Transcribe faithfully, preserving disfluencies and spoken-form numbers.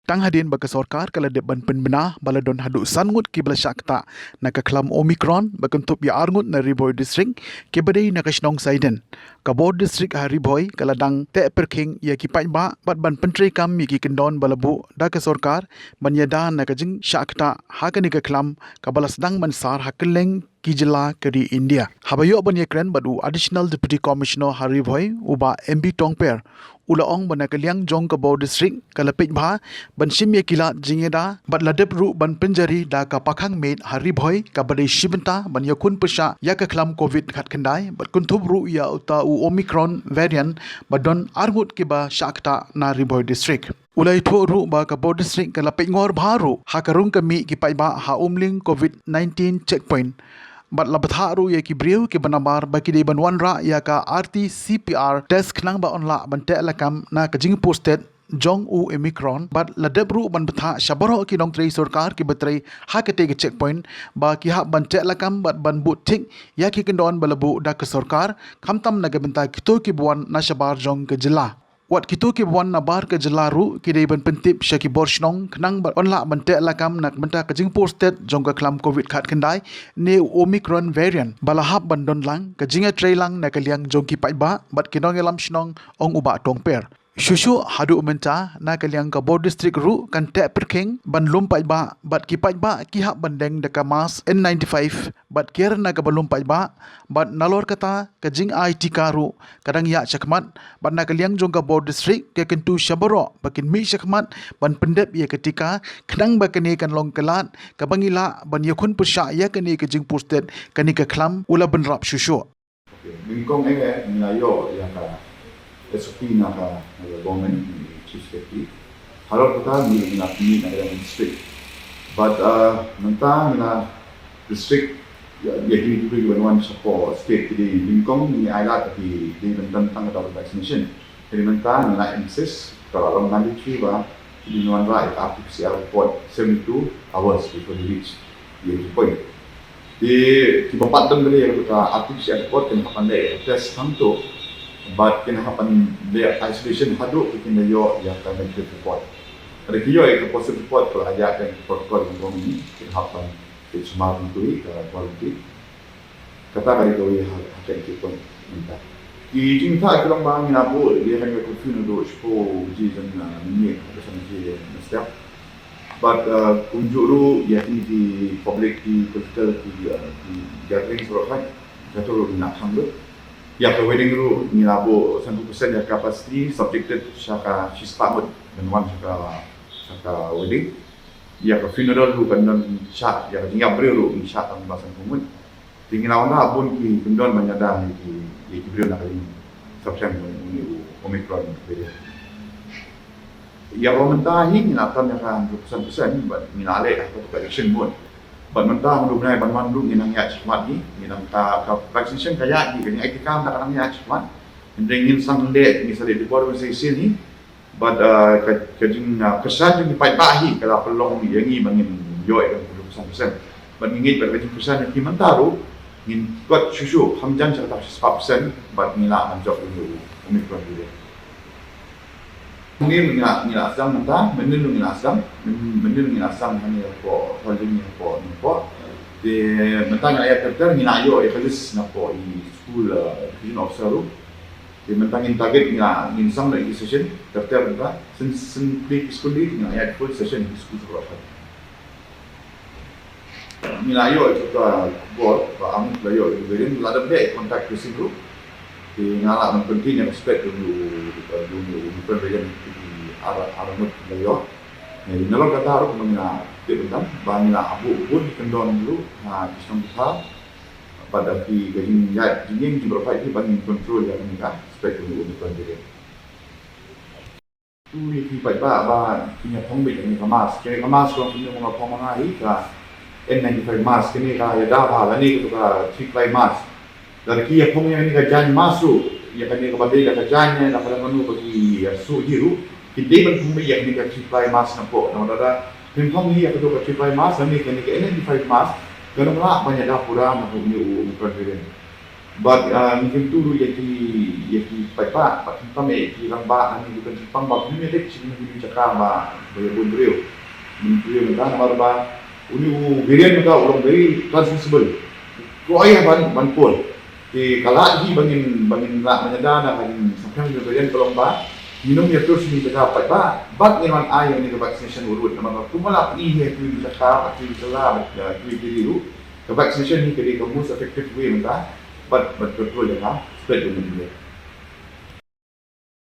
Tang hadien ba ka sorkar ka la dep ban pynbna ba la don haduh san ngut kiba la shah ktah na ka khlam Omicron, ba kynthup ïa ar ngut na Ri Bhoi District kiba dei na ka shnong Saiden. Ka bor district ha Ri Bhoi ka la dang teh pyrkhing ïa ki paidbah bad ban pyntreikam ïa ki kyndon ba la buh da ka sorkar ban ïada na ka jingshah ktah ha kane ka khlam kaba la sdang ban sar ha kylleng ki jylla ka ri India. Haba ïoh ban ïakren bad u Additional Deputy Commissioner ha Ri Bhoi, u Bah M B Tongper, u la ong ba na ka liang jong ka bor district ka la peit bha ban shim ïa ki lad jingïada bad la dep ruh ban pynjari da ka pakhang miet ha Ri Bhoi kaba dei shi bynta ban ïakhun pyrshah ïa ka khlam Covid khatkhyndai bad kynthup ruh ïa uta u Omicron variant ba don ar ngut kiba shah ktah na Ri Bhoi District. U la ïathuh ruh ba ka bor district ka la peit ngor bha ruh ha ka rung ka mih ki paidbah ha Umling Covid nineteen checkpoint. Bad la bthah ruh ïa ki briew kiba nabar ba ki dei ban wanrah ïa ka R T C P R test khnang ba yn lah ban teh lakam na ka jingpur stet jong u Omicron. Bad la dep ruh ban bthah sha baroh ki nongtrei sorkar kiba trei ha katei ka checkpoint ba ki hap ban teh lakam bad ban buh tick ïa ki kyndon ba la buh da ka sorkar, khamtam na ka bynta kito kiba wan na shabar jong ka jylla. Wat kito kiba wan nabar ka jylla ruh ki dei ban pyntip sha ki bor shnong khnang ba yn lah ban teh lakam na ka bynta ka jingpur stet jong ka khlam Covid khatkhyndai ne u Omicron variant ba la hap ban don lang ka jingïatreilang na ka liang jong ki paidbah bad ki nongïalam shnong, ong u Bah Tongper. Shuh shuh haduh mynta na ka liang ka bor district ruh kan teh pyrkhing ban lum paidbah bad ki paidbah ki hap ban deng da ka mask N ninety-five bad kiar na kaba lum paidbah bad nalor kata ka jingai tika ruh ka dang ïaid shakhmat bad na ka liang jong ka bor district ka kyntu sha baroh ba kin mih shakhmat ban pyndep ïa ka tika khnang ba kane kan long ka lad kaba ngi lah ban ïakhun pyrshah ïa kane ka jingpur stet kane ka khlam u la bynrap shuh shuh. Nyngkong eh ngi la ïoh ïa ka S O P na ka, na ka government, na ka chief secretary. Halor kata ngi, ngi la pynmih na ka district. But mynta ngi la district ïa, ïa ki briew kiba wan shapoh state ki dei, nyngkong ngi ai lad ki dei ban don tang ka double vaccination. Hynrei mynta ngi la insist ka la long mandatory ba ki dei ban wanrah ïa ka R T P C R report seventy-two hours before they reach the entry point. Te kiba pat don bad ïa ka R T P C R report kin hap ban leh test hangto bad kin hap ban leh isolation haduh ba kin da ïoh ïa ka negative report. Lada ki ïoh ïa ka positive report ka la ïaid ïa ka protocol jong ka company, kin hap ban peit sumar hangto ïa ka quarantine. Kata ka dei kawei ha, ha ka entry point mynta. Ki jingthoh ki long ba ngi la buh ïa kane ka curfew naduh shiphew baje janmiet haduh san baje mynstep. Bad kumjuh ruh ïa kine ki public, ki political, ki, ki gatherings baroh, kato ruh ngi la khang lut. Ïa ka wedding ruh ngi la buh sanphew percent ïa ka capacity, subjected sha ka shispah ngut ban wan sha ka, sha ka wedding. Ïa ka funeral ruh kan don shah, ïa ka jingïap briew ruh ngi shah tang ba sanphew ngut. Te ngi la wanrah bun ki kyndon ban ïada ïa ki, ïa ki briew na ka jingsngewsih jong une u Omicron variant. Ïa kaba mynta hi ngi la tam ïa ka hynriewphew san percent bad ngi la leh ha kato ka action mode. Bad mynta ha u bnai ban wan ruh ngi nang ïaid shakhmat hi, ngi nang, ka, ka vaccination ka ïaid hi, ka jingai tika mynta ka nang ïaid shakhmat. Hynrei ngin sa leh, ngi sa leh dei bor ban sa shisien hi. Bad ka, ka jingkyrshan jong ki paidbah hi ka la pynlong ïa ngi ba ngin ïoh ïa ka hynriewphew san percent. Bad ngi ngeit ba ka jingkyrshan jong ki mynta ruh ngin kot shuh shuh, kham jan sha kata ka shispah percent bad ngi lah ban jop ïa u Omicron variant. Mynnin ngi la, ngi la sdang mynta, mynnin ngi la sdang, mynnin ngi la sdang hangne hapoh Holding, hapoh Nongpoh. Te mynta ngi la ïa ter ter, ngi la ïoh ïa ka list napoh i school education officer ruh. Te mynta ngin target, ngi la, ngin sdang da i session ter ter mynta, sien, sien plie ki skul, ngi la ïa full session ki skul baroh. Ngi la ïoh ïa ka khubor ba arngut la ïoh ïa ka variant, la dep leh contact tracing ruh. Te nga lah ban pynkhih ïa ka spread jong u, jong u Omicron variant, ki ar, arngut la ïoh. Nalor kata ruh kumba ngi la tip mynta ba ngi la buh bun ki kyndon ruh ha ki shnong ki thaw. Bad da ki, ka jingïaid jingïeng jong baroh pat ki ban ngin control ïa kane ka spread jong u Omicron variant. Ïa ki paidbah ba kin ïa phong beit ïa kane ka mask. Kane ka mask ka long kumne, ka phong ma nga hi, ka N ninety-five mask, kane ka ïada bha lane ka three ply mask. Lada ki ïa phong ïa kane ka jaiñ mask ruh, ïa kane kaba dei da ka jaiñ ne da ka dei mano ba ki ïa suh hi ruh, ki dei ban phong beit ïa kane ka three ply mask napoh. Namar lada phin phong hi ïa kato ka three ply mask lane kane ka N ninety-five mask, kan ym lah ban ïada pura na une u Omicron variant. Bad ngi kyntu ruh ïa ki, ïa ki paidbah bad khamtam ïa ki rangbah, ngi kyntu pang ba kum ïa dei ki jaka ba ba ïa bun briew, bun briew mynta namar ba uni u variant mynta u long very transmissible. Ko ai ban ban pun. Te ka lah hi ba ngin, ba ngin lah ban ïada na ka jingsaphriang jong ka variant ka long ba ngin ym ïa pur sha uni u jaka paidbah bad ngin wan ai ïa uni ka vaccination urut namar ba kumba lah pyni hi ha ki uni u jaka bad ki uni u jaka bad ki uni u jaka ruh, ka vaccination hi ka dei ka most effective way mynta bad bad control ïa ka spread jong ka variant.